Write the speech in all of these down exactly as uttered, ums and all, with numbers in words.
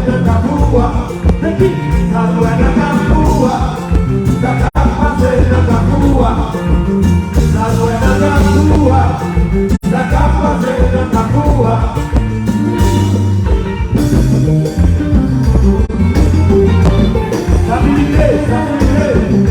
nan Kafou a? Epi sa nou wè nan Kafou a? Sa k ap pase nan Kafou a? Sa nou wè nan Kafou a? Sa k ap pase nan Kafou a? Stabilite, stabilite.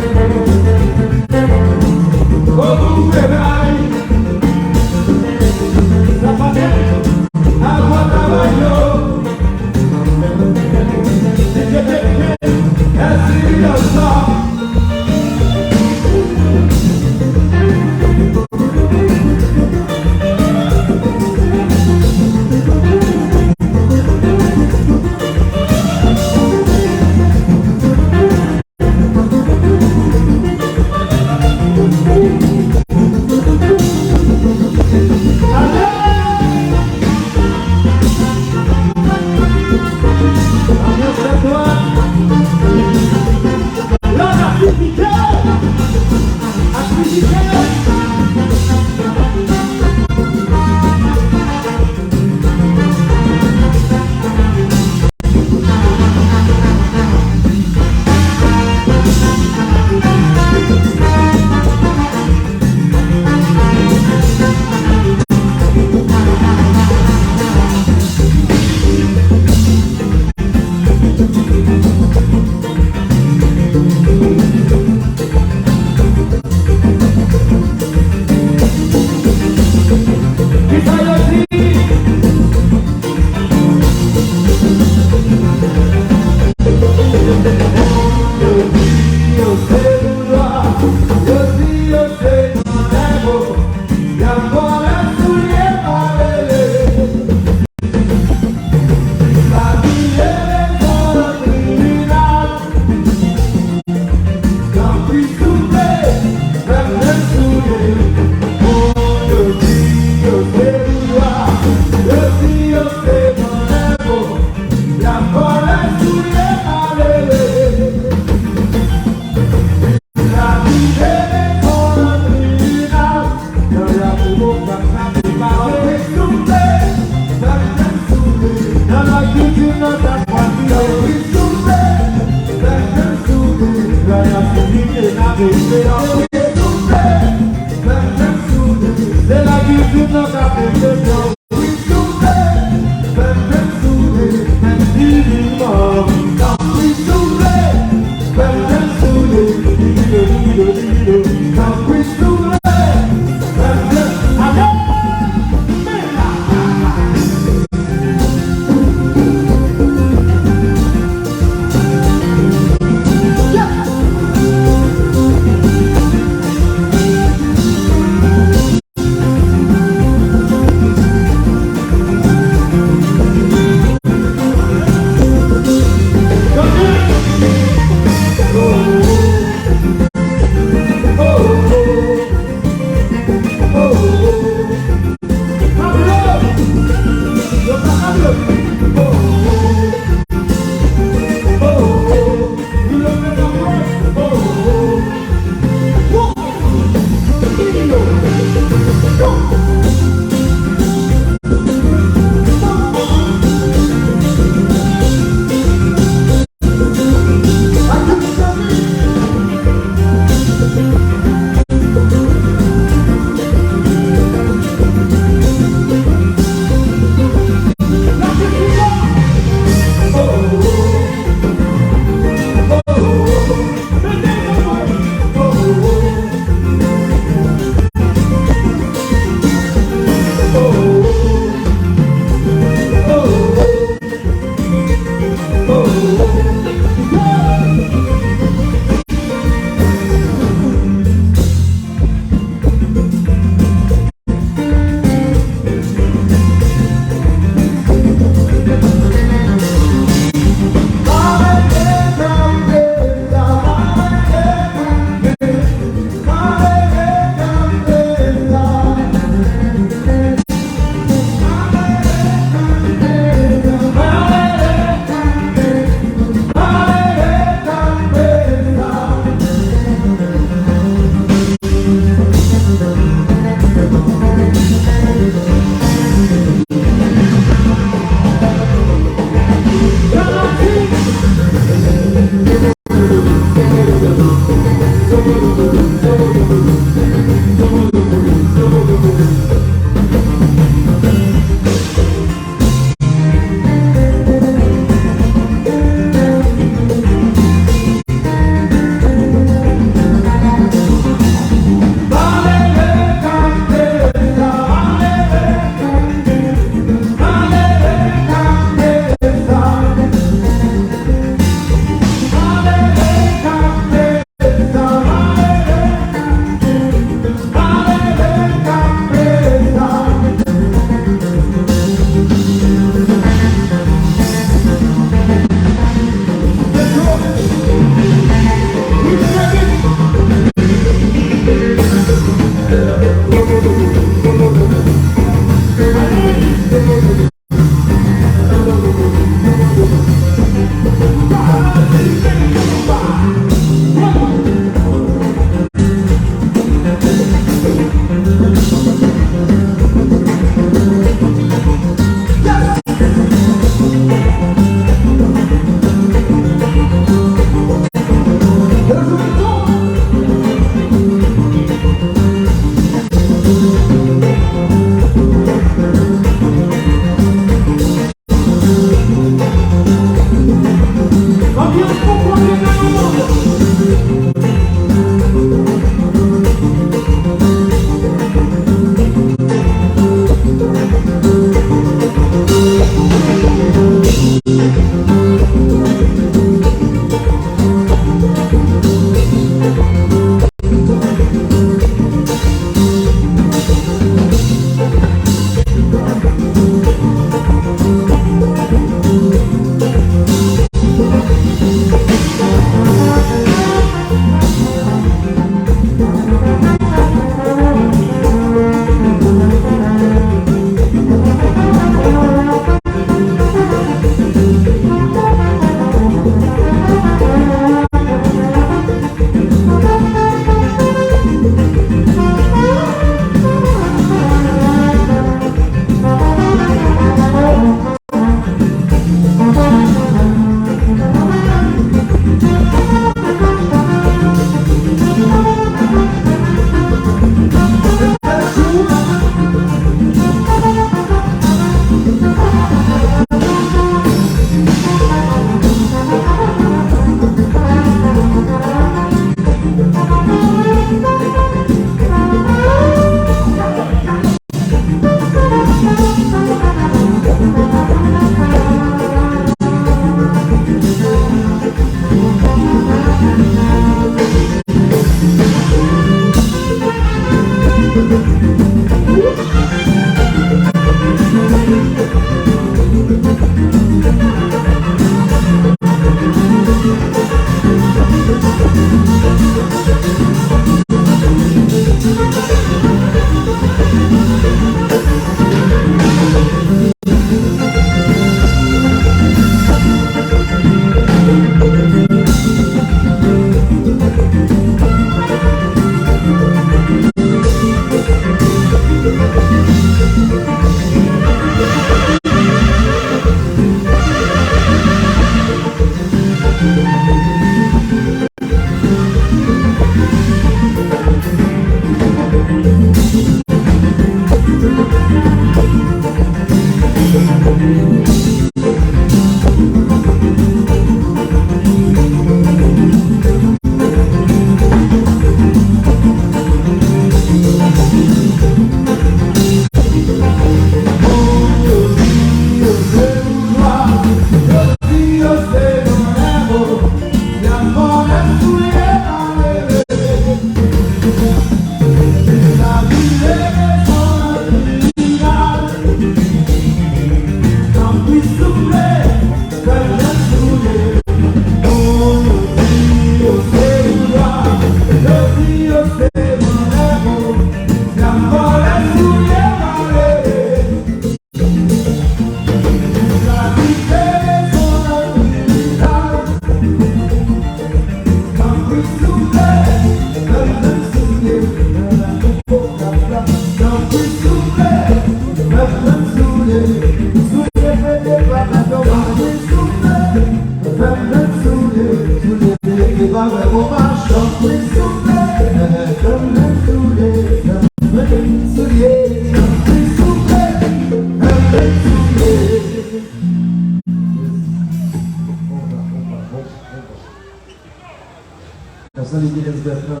Nan san de Genes Bertrand,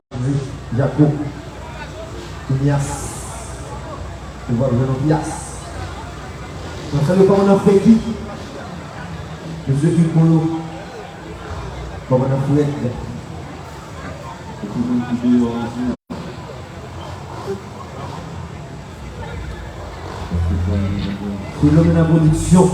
Jaco, Phineas, ou va jwenn yon pyas. Nan san de kòmandan Freki, mesye ki bon yo, kòmandan Fred. Filomena Production.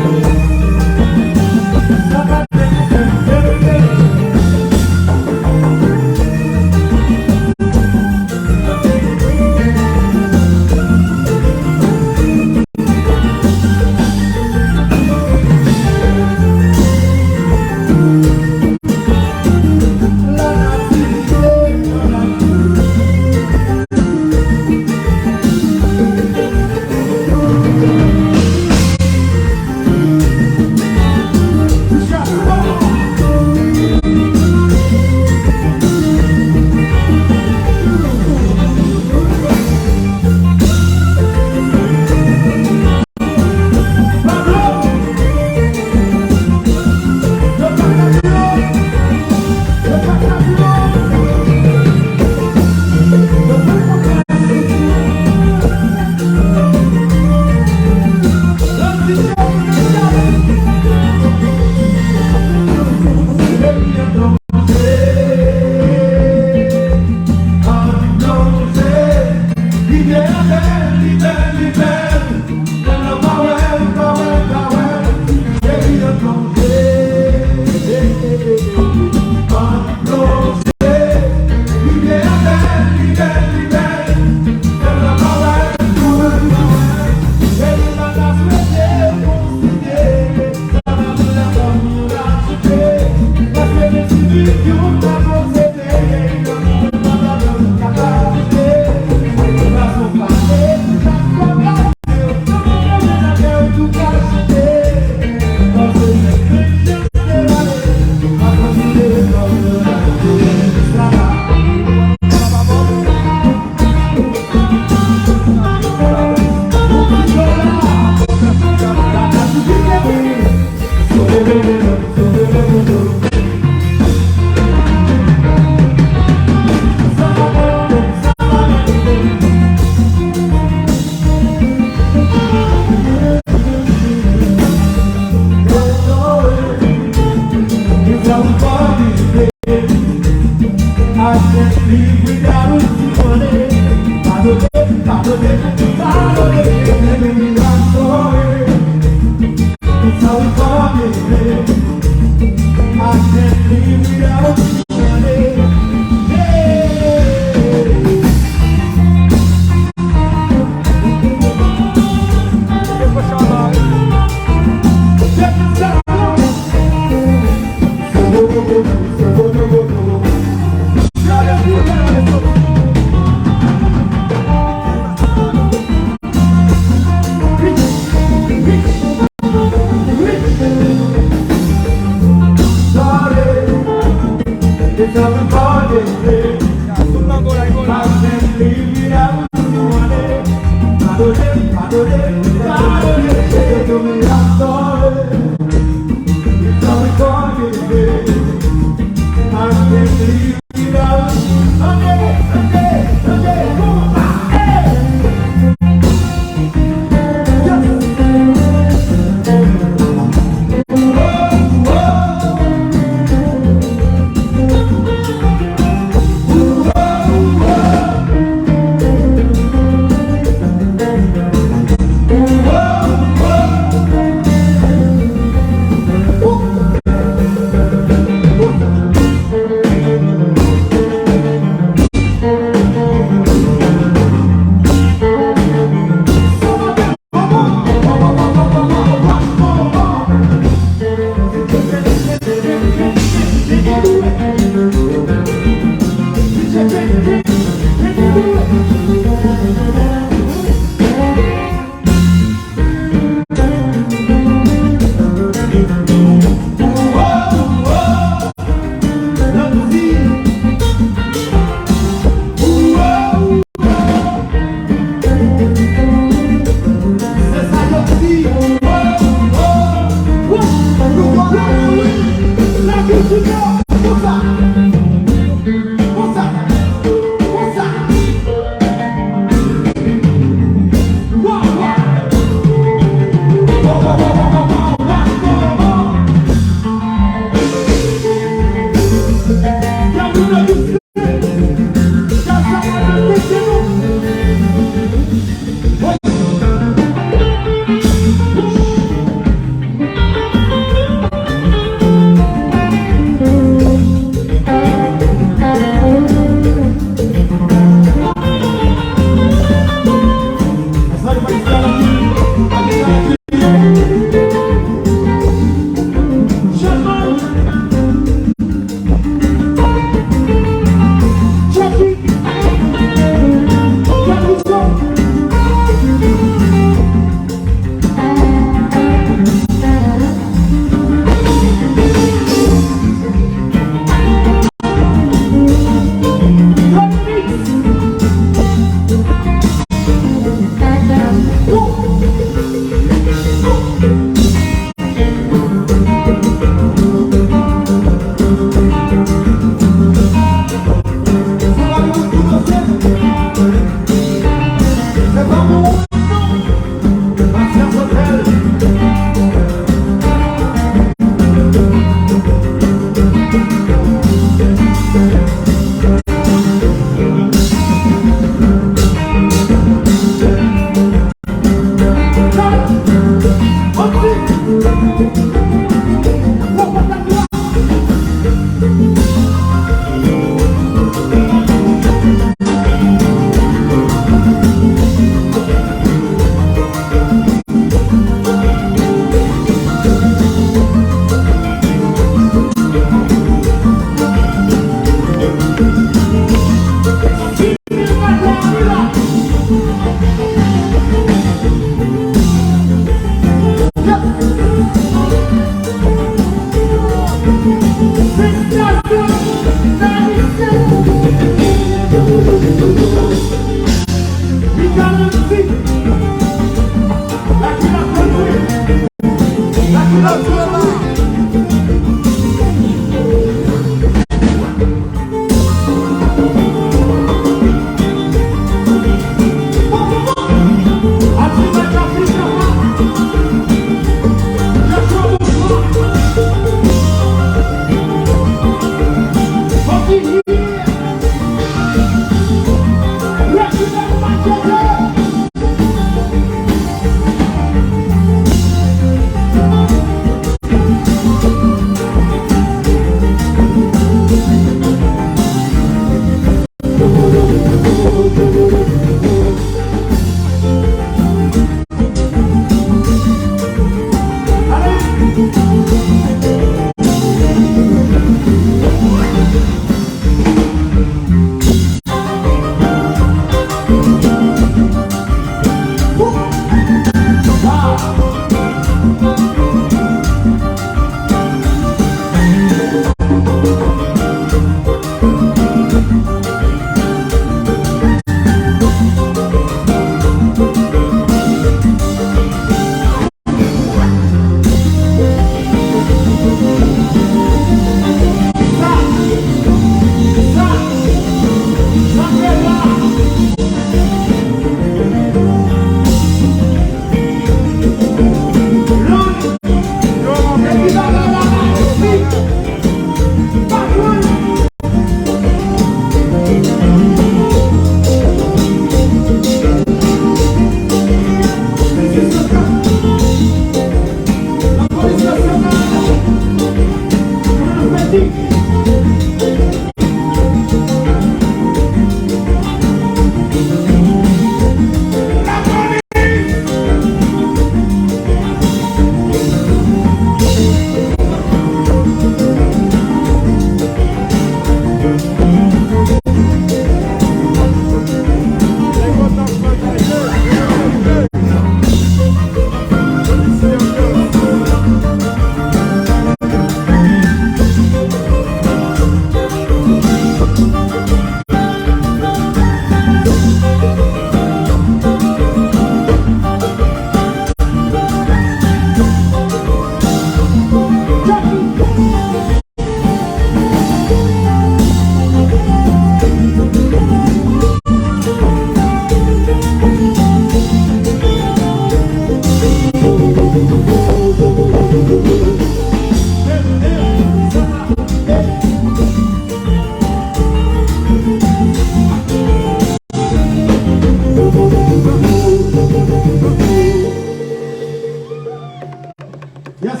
Yes.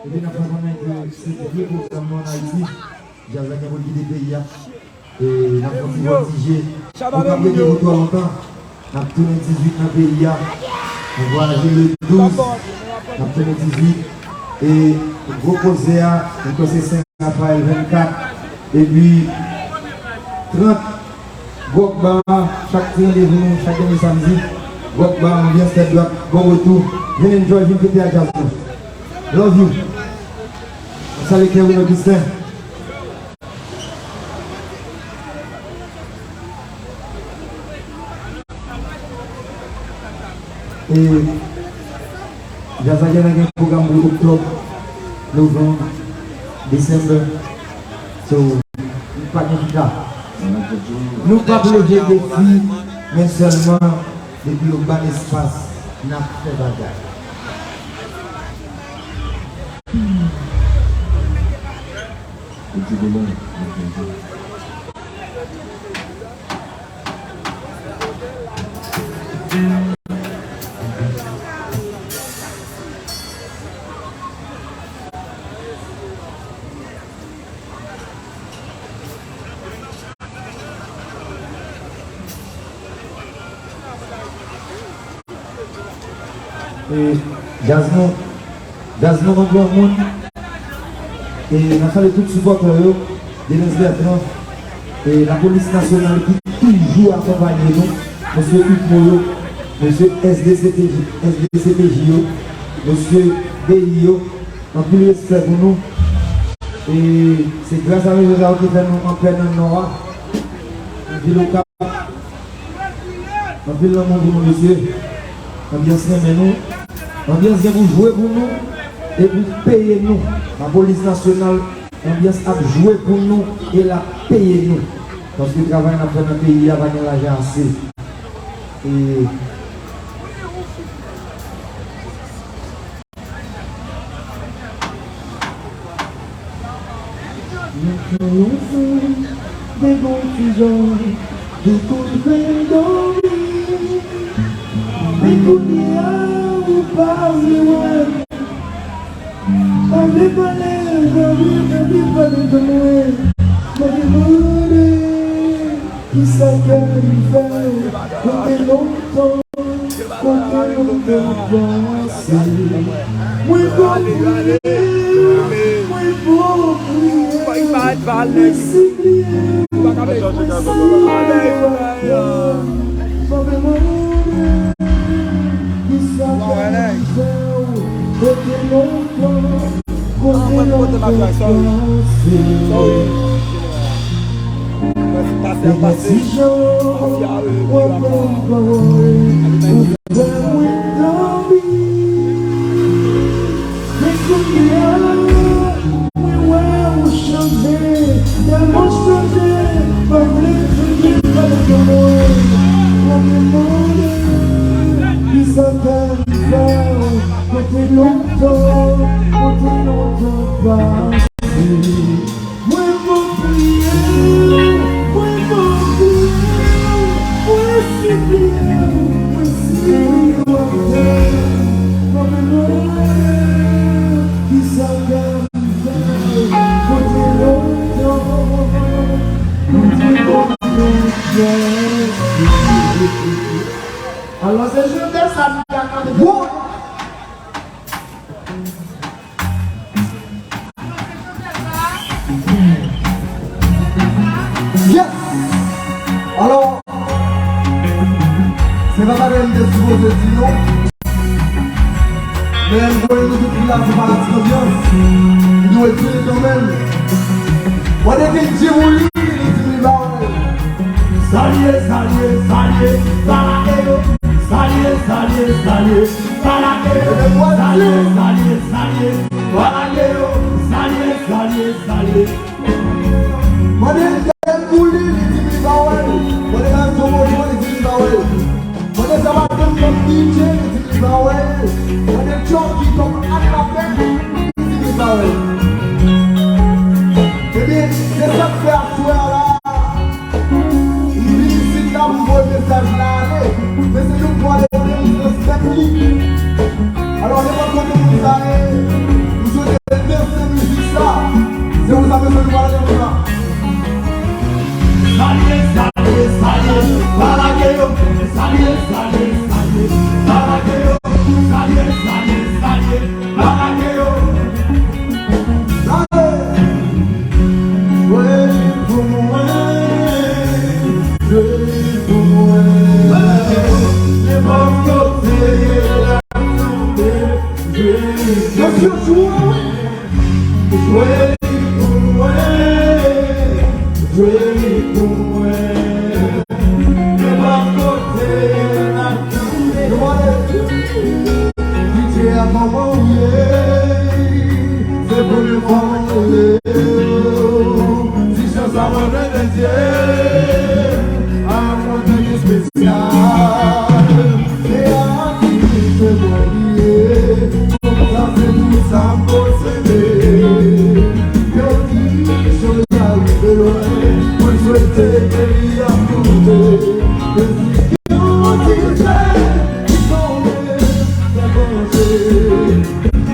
Epi n ap fè konnen ke se premye pwogram nou ann Ayiti. Djaz la gen pou l kite peyi a. E n ap fè yon ti vòltije. Nou p ap rete pou twò lontan. N ap tounen dizuit nan peyi a. Nou vwayaje le douz. N ap tounen dizuit. E gwo koze a, nou kwè se Sen Rafayèl vennkat. Epi trant, Gwòk Ba, chak ti randevou nou, chak dènye samdi. Gwòk Ba, anbyans tèt dwat, bon retou. Vin enjoy, vin fete ak djaz nou. Love you. Mwen salye Kerwin Augustin. E djaz la genlè gen pwogram pou oktòb, novanm, desanm. So, nou pa gen chita. Nou p ap leve defi, men sèlman depi yo ban n espas, n ap fè bagay. E djaz nou, djaz nou an granmoun. E n ap salye tout sipòtè yo, Denens Bertrand, e Lapolis Nasyonal ki toujou akonpanye nou, mesye Hugues Moreau, mesye S D C P J, S D C P J yo, mesye B I yo, anpil respè pou nou. E se gras a mesye sa yo ki fè nou anpè nan Nò a, nan vil Okap. Anpil lanmou pou nou, mesye. Anbyans renmen nou. Anbyans gen pou jwe pou nou e pou peye nou. Lapolis Nasyonal, Anbyans ap jwe pou nou e l ap peye nou. Paske travay n ap fè nan peyi a pa gen lajan ase. E Nan kè yon fanm, te gon ti jan, li konn fè m dòmi. Men kounye a, ou pa vle wè m. Pa vle pale, pa vle, pa vle pale de mwen. Mwen te mande, kisa kè m fè, kote lontan. Kote nou te panse. Mwen poko priye, mwen poko priye, mwen sipliye, mwen sipliye. Mwen mande, kisa k ap fè w kote lontan. Kote nou te panse. Mwen ti jan, mwen pran pawòl, ou fè mwen dòmi. Men kounye a, mwen wè ou chanje, tèlman chanje, pa vle pase. Mwen pap bliye w, mwen pap bliye w, mwen sipliye w, mwen sipliye w anpil. Mwen menm kisa k ap fè w kote lontan, kote lontan. Alò, se jwèt sa nou ka kante. Yes! Alò, se pa bagay m te sipoze di non. Men m konnen nou tout ki la se fanatik anbyans. M dwe di li kanmenm. Mwen te gen Djimouli, li di m li ba w. Salye, salye, salye, pa lage yo. Salye, salye, salye, pa lage yo. Salye, salye, salye, pa lage yo. Salye, salye, salye. Mande Djimouli, li di m li pa wè l. Mande Gazo Mojo, li di m li pa wè l. Mande Sabaton kòm D J, li di m li pa wè l. Mande Chucky kòm animatè, li di m li pa wè l. Ebyen, se sa k fè aswè a la. M vin isit la pou m voye mesaj la ale. Men se yon pwa de moun respèk li. Alò, nenpòt kote moun sa ye, m swete l danse mizik sa. Se konsa, mesye, nou pral danse la. Salye, salye, salye, pa lage yo. Salye, salye, salye, pa lage yo. Salye, salye, salye, pa lage yo. Jwe pou mwen, jwe pou mwen. Nenpòt kote l ap tande, jwe pou mwen. Jwe pou mwen, jwe pou mwen. Nenpòt kote l ap tande. D J a kòman w ye? Se premye fwa mwen rele w. Ti chans la mwen plede Dye. A mwen byen espesyal. Se a ki se mwen li ye. Konsa se pou sa m posede. Yo di chans la rive lwen. Mwen swete ke li ap koute. Mwen di yon ti jèn ki konnen fè panse.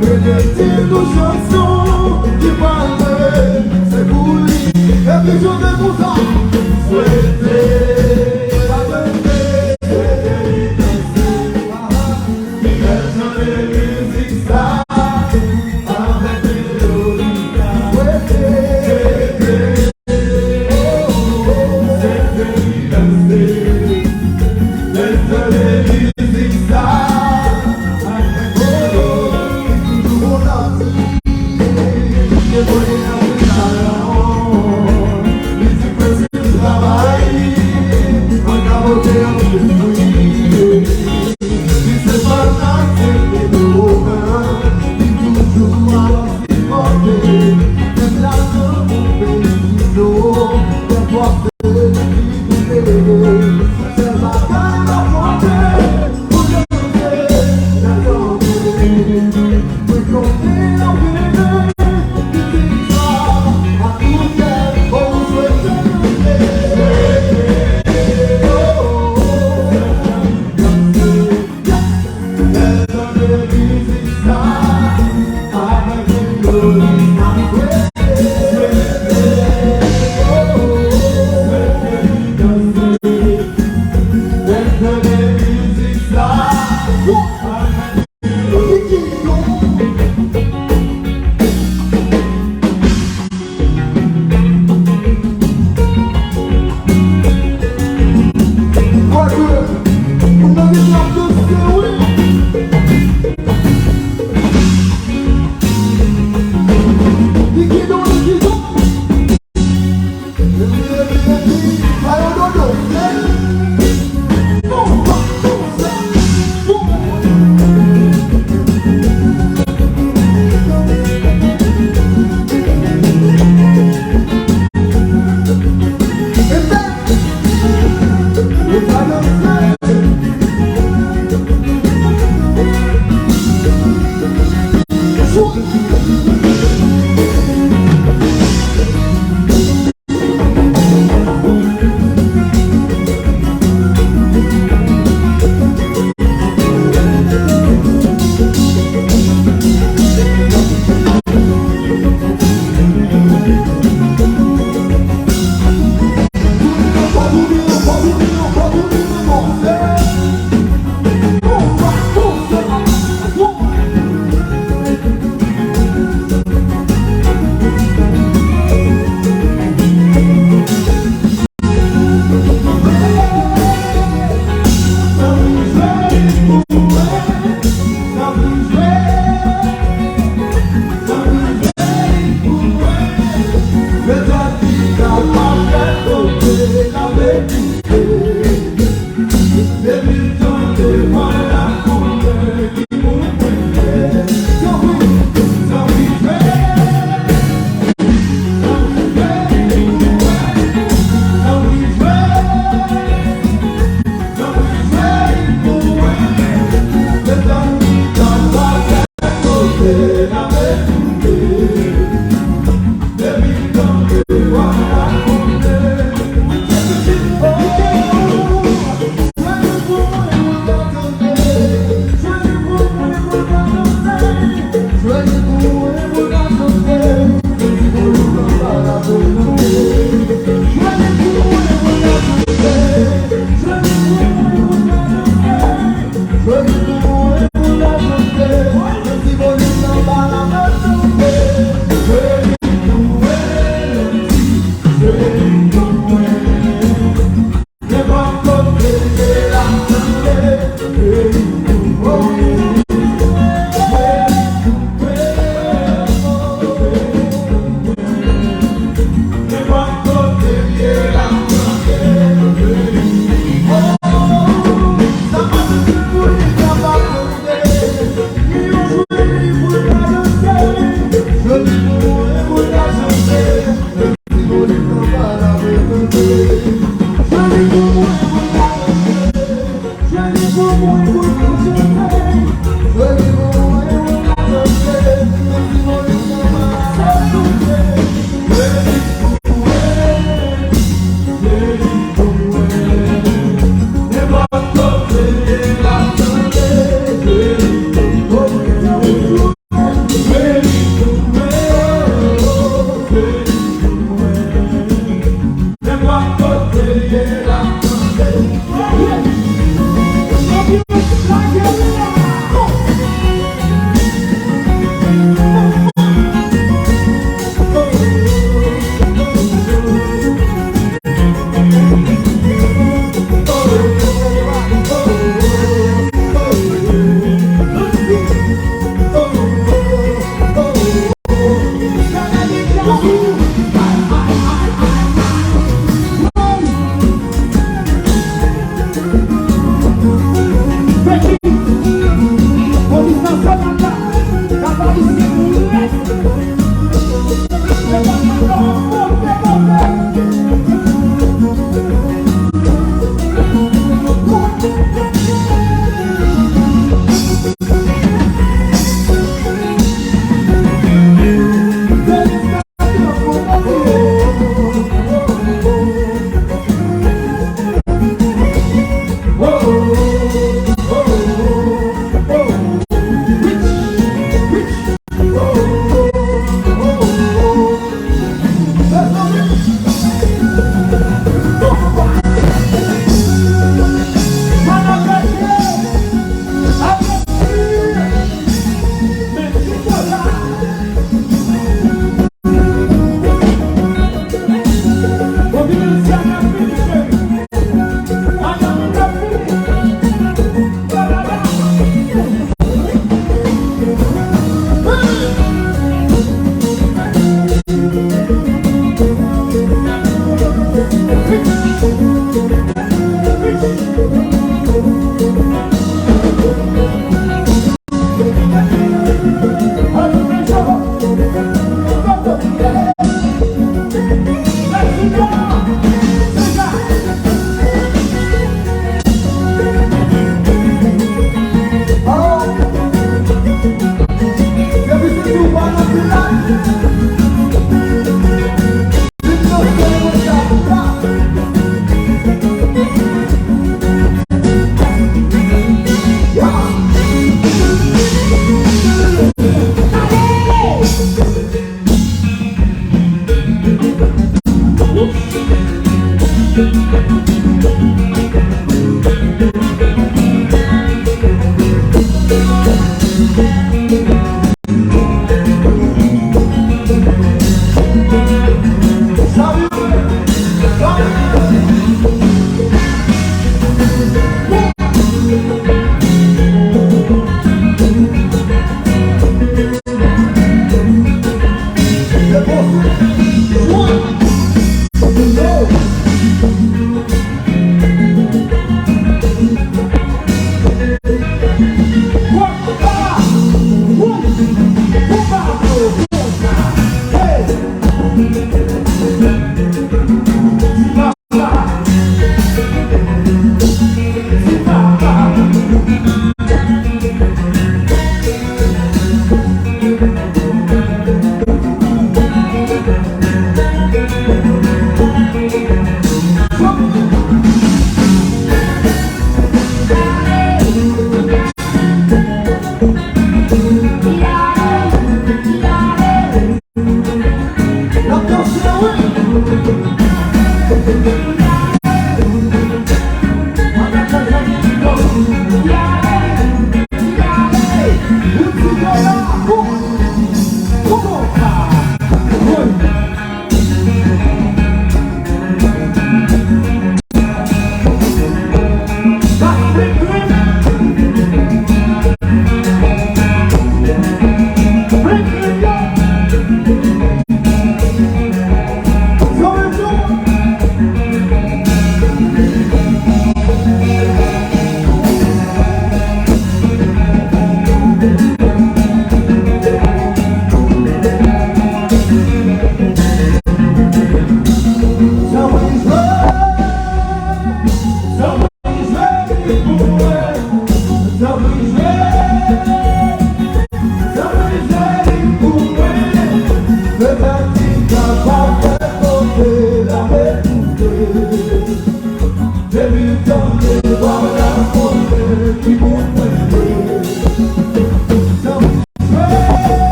Mwen gen ti tou chanson ki pral mwen, se pou li. Epi chante konsa. Swete, pa swete, swete li danse. Li bèl chante mizik sa, avèk melodi sa. Swete, swete.